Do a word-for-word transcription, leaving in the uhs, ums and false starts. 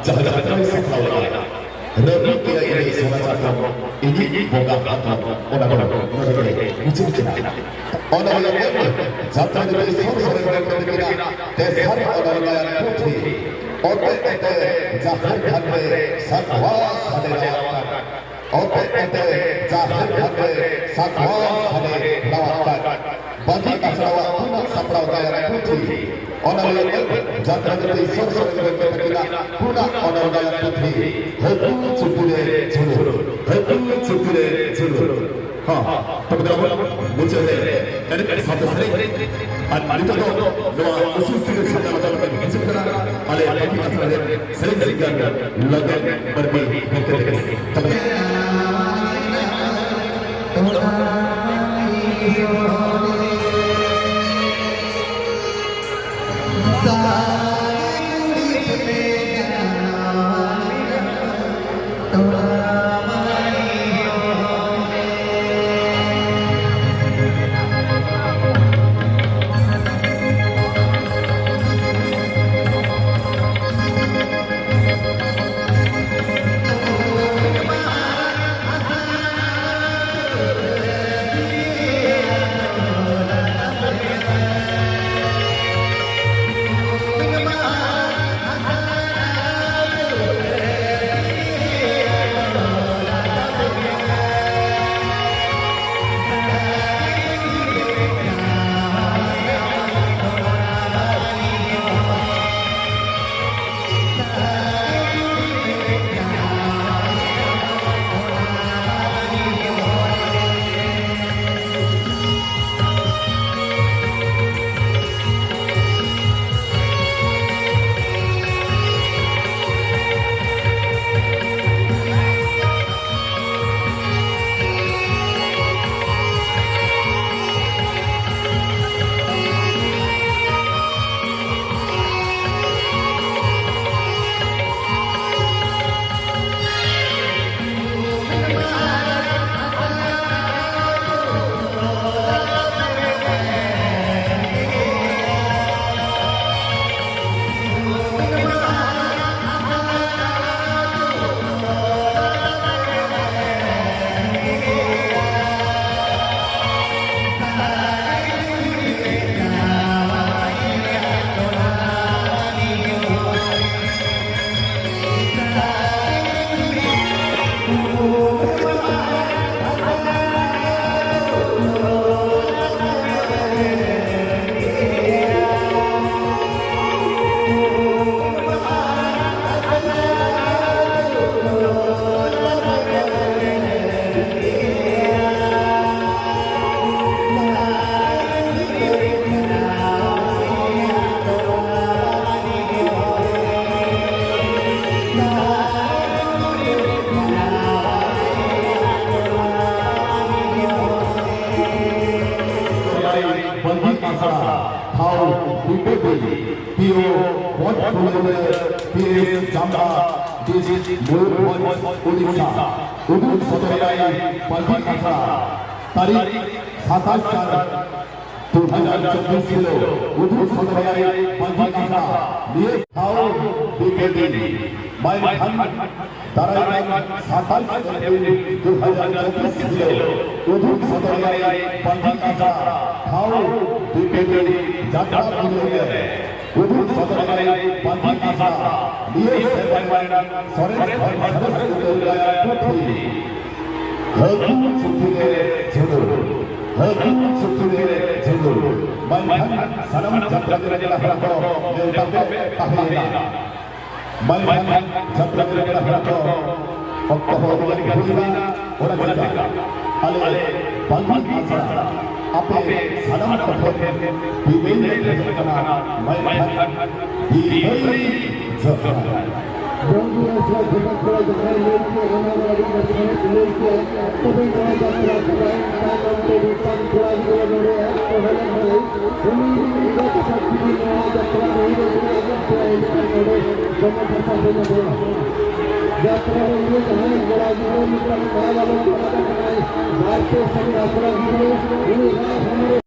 ᱡᱟᱦᱟᱸ ᱡᱟᱛᱨᱟᱭ ᱥᱟᱯᱲᱟᱣ ᱞᱮᱫᱟ, ᱨᱟᱹᱯᱩᱫ ᱠᱮᱫᱟ ᱤᱧ ᱥᱚᱱᱟ ᱪᱟᱛᱚᱢ, ᱤᱧᱤᱡ ᱵᱚᱸᱜᱟ ᱦᱟᱛᱚᱢ, ᱚᱱᱟ ᱫᱚ ᱱᱚᱰᱮ ᱜᱮ ᱢᱩᱪᱟᱹᱫ ᱠᱮᱫᱟ᱾ ᱚᱱᱟ ᱞᱟᱹᱜᱤᱫ ᱡᱟᱛᱨᱟ ᱡᱩᱫᱤ ᱥᱩᱨ ᱥᱩᱨ ᱨᱮ ᱛᱟᱹᱠᱤᱱᱟ, ᱛᱮᱥᱟᱨ ᱚᱱᱚᱞ ᱜᱟᱭᱟᱱ ᱯᱩᱛᱷᱤ, ᱚᱛᱮ ᱚᱛᱮ ᱡᱟᱦᱮᱨ ᱛᱷᱟᱱ ᱨᱮ ᱥᱟᱠᱣᱟ ᱥᱟᱰᱮ ᱨᱟᱣᱟᱜ ᱠᱟᱱ, ᱚᱛᱮ ᱚᱛᱮ ᱡᱟᱦᱮᱨ ᱛᱷᱟᱱ ᱨᱮ ᱥᱟᱠᱣᱟ ᱥᱟᱰᱮ ᱨᱟᱣᱟᱜ ᱠᱟᱱ, ᱵᱟᱹᱜᱤ ᱟᱥᱲᱟᱣᱟᱜ ᱯᱩᱱᱟᱜ ᱥᱟᱯᱲᱟᱣ ᱜᱟᱭᱟᱱ ᱯᱩᱛᱷᱤ, ᱚᱱᱟ ᱞᱟᱹᱜᱤᱫ ᱡᱟᱛᱨᱟ ᱡᱩᱫᱤ ᱥᱩᱨ ᱥᱩᱨ ᱨᱮ ᱛᱟᱹᱠᱤᱱᱟ, ᱯᱩᱱᱟᱜ ᱚᱱᱚᱞ ᱜᱟᱭᱟᱱ ᱯᱩᱛᱷᱤ, ᱦᱟᱹᱠᱩ ᱪᱩᱯᱤ ᱨᱮ ᱡᱷᱩᱞᱩ, ᱦᱟᱹᱠᱩ ᱪᱩᱯᱤ ᱨᱮ ᱡᱷᱩᱞᱩ᱾ ᱦᱚᱸ, ᱛᱚᱵᱮ ᱫᱚ ᱟᱵᱚ ᱢᱩᱪᱟᱹᱫ ᱨᱮ ᱮᱱᱮᱡ ᱥᱟᱶᱛᱮ ᱥᱮᱨᱮᱧ᱾ ᱟᱨ ᱱᱤᱛᱚᱜ ᱫᱚ ᱱᱚᱣᱟ ᱩᱥᱩᱞ ᱛᱤᱨᱮ ᱥᱟᱯᱲᱟᱣ ᱞᱟᱹᱜᱤᱫ ᱦᱤᱡᱩᱜ ᱠᱟᱱᱟ ᱟᱞᱮ ᱵᱟᱹᱜᱤ ᱟᱥᱲᱟ ᱨᱮᱱ ᱥᱮᱨᱮᱧ ᱥᱤᱝᱜᱟᱨ ᱞᱚᱜᱮᱱ ᱢᱟᱹᱨᱰᱤ ᱜᱚᱢᱠᱮ ᱛᱟᱹᱠᱤᱱ᱾ ᱛᱚᱵᱮ ᱵᱟᱹᱜᱤ ᱟᱥᱲᱟ ᱴᱷᱟᱶ ᱵᱤᱯᱮᱰᱤ ᱯᱤ ᱳ ᱵᱚᱱᱫᱷ ᱠᱷᱩᱞᱟᱹᱣ ᱨᱮ ᱯᱤ ᱮᱥ ᱡᱟᱢᱫᱟ, ᱰᱤᱥᱴᱨᱤᱠᱴ ᱢᱚᱭᱩᱨᱵᱷᱚᱸᱡᱽ, ᱳᱰᱤᱥᱟ᱾ ᱩᱫᱩᱜ ᱥᱚᱫᱚᱨᱟᱭ ᱵᱟᱹᱜᱤ ᱟᱥᱲᱟ ᱛᱟᱹᱨᱤᱠᱷ ᱥᱟᱛᱟᱥ ᱪᱟᱨ ᱫᱩ ᱦᱟᱡᱟᱨ ᱪᱚᱵᱵᱤᱥ ᱦᱤᱞᱳᱜ ᱩᱫᱩᱜ ᱥᱚᱫᱚᱨᱟᱭ ᱵᱟᱹᱜᱤ ᱟᱥᱲᱟ ᱱᱤᱭᱟᱹ ᱴᱷᱟᱶ ᱵᱤᱯᱮᱰᱤ᱾ ᱢᱟᱭᱠᱷᱟᱱ ᱫᱟᱨᱟᱭ ᱠᱟᱱ ᱥᱟᱛᱟᱥ ᱮᱯᱨᱤᱞ ᱫᱩ ᱦᱟᱡᱟᱨ ᱪᱚᱵᱵᱤᱥ ᱦᱤᱞᱳᱜ ᱩᱫᱩᱜ ᱥᱚᱫᱚᱨᱟᱭ ᱵᱟᱹᱜᱤ ᱟᱥᱲᱟ ᱴᱷᱟᱶ ᱵᱤᱯᱮᱰᱤ ᱡᱟᱛᱨᱟ ᱯᱩᱨᱟᱹᱣ ᱨᱮ᱾ ᱩᱫᱩᱜ ᱥᱚᱫᱚᱨᱟᱭ ᱵᱟᱹᱜᱤ ᱟᱥᱲᱟ ᱱᱤᱭᱟᱹ ᱥᱮᱨᱢᱟ ᱨᱮᱱᱟᱜ ᱥᱚᱨᱮᱥ ᱠᱷᱚᱱ ᱥᱚᱨᱮᱥ ᱩᱛᱟᱹᱨ ᱜᱟᱭᱟᱱ ᱯᱩᱛᱷᱤ ᱦᱟᱹᱠᱩ ᱪᱩᱯᱤ ᱨᱮ ᱡᱷᱩᱞᱩ, ᱦᱟᱹᱠᱩ ᱪᱩᱯᱤ ᱨᱮ ᱡᱷᱩᱞᱩ᱾ ᱢᱮᱱᱠᱷᱟᱱ ᱥᱟᱱᱟᱢ ᱡᱟᱛᱨᱟ ᱨᱮᱱ ᱯᱮᱲᱟ ᱦᱚᱲ ᱠᱚ ᱱᱮᱣᱛᱟ ᱠᱚ ᱛᱟᱦᱮᱸᱭᱮᱱᱟ᱾ ᱢᱮᱱᱠᱷᱟᱱ ᱡᱟᱛᱨᱟ ᱨᱮᱱ ᱯᱮᱲᱟ ᱦᱚᱲ ᱠᱚ ᱚᱠᱛᱚ ᱦᱚᱸ ᱟᱹᱰᱤ ᱜᱟᱱ ᱦᱩᱭᱱᱟ, ᱚᱱᱟ ᱪᱤᱠᱟ ᱟᱞᱮ ᱵᱟᱹᱜᱤ ᱟᱥᱲᱟ ᱟᱯᱮ ᱥᱟᱱᱟᱢ ᱠᱚᱴᱷᱮᱱ ᱵᱤᱫᱟᱹᱭ ᱞᱮ ᱠᱷᱚᱡᱚᱜ ᱠᱟᱱᱟ᱾ ᱢᱮᱱᱠᱷᱟᱱ ᱵᱤᱫᱟᱹᱭ ᱡᱚᱦᱟᱨ᱾ ᱵᱚᱱᱫᱷᱩ ᱟᱥᱲᱟ ᱡᱷᱮᱸᱴ ᱠᱚᱲᱟ ᱡᱟᱦᱟᱸᱭ ᱞᱟᱹᱭ ᱠᱮᱫ, ᱚᱱᱟ ᱫᱚ ᱟᱹᱰᱤ ᱱᱟᱯᱟᱭ ᱞᱟᱹᱭ ᱠᱮᱫ᱾ ᱛᱚᱵᱮ ᱱᱚᱣᱟ ᱡᱟᱛᱨᱟ ᱪᱟᱵᱟᱭᱮᱱ ᱛᱟᱭᱱᱚᱢ ᱛᱮ ᱢᱤᱫᱴᱟᱝ ᱠᱚᱲᱟ ᱜᱤᱫᱽᱨᱟᱹ ᱱᱚᱰᱮ ᱮᱦᱚᱵ ᱠᱚ ᱦᱮᱡ ᱞᱮᱱ ᱛᱟᱭ᱾ ᱩᱱᱤ ᱮᱸᱜᱟᱛ ᱟᱯᱟᱛ ᱡᱩᱫᱤ ᱱᱚᱣᱟ ᱡᱟᱛᱨᱟ ᱨᱮ ᱦᱩᱭ ᱫᱟᱲᱮᱭᱟᱜᱼᱟ, ᱮᱱᱠᱷᱟᱱ ᱱᱚᱰᱮ ᱫᱚᱢᱮ ᱯᱚᱭᱥᱟ ᱦᱩᱭ ᱫᱟᱲᱮᱭᱟᱜᱼᱟ᱾ ᱡᱟᱛᱨᱟ ᱨᱮ ᱩᱱᱤ ᱡᱟᱦᱟᱸᱭ ᱠᱚᱲᱟ ᱜᱤᱫᱽᱨᱟᱹ ᱢᱤᱫᱴᱟᱝ ᱢᱟᱭ ᱵᱟᱞᱚᱱ ᱠᱟᱱᱟ, ᱡᱟᱦᱟᱸᱭ ᱵᱟᱨ ᱯᱮ ᱥᱮᱨᱢᱟ ᱠᱚᱲᱟ ᱜᱤᱫᱽᱨᱟᱹ, ᱩᱱᱤ ᱨᱟᱡᱽ ᱦᱚᱲᱢᱚ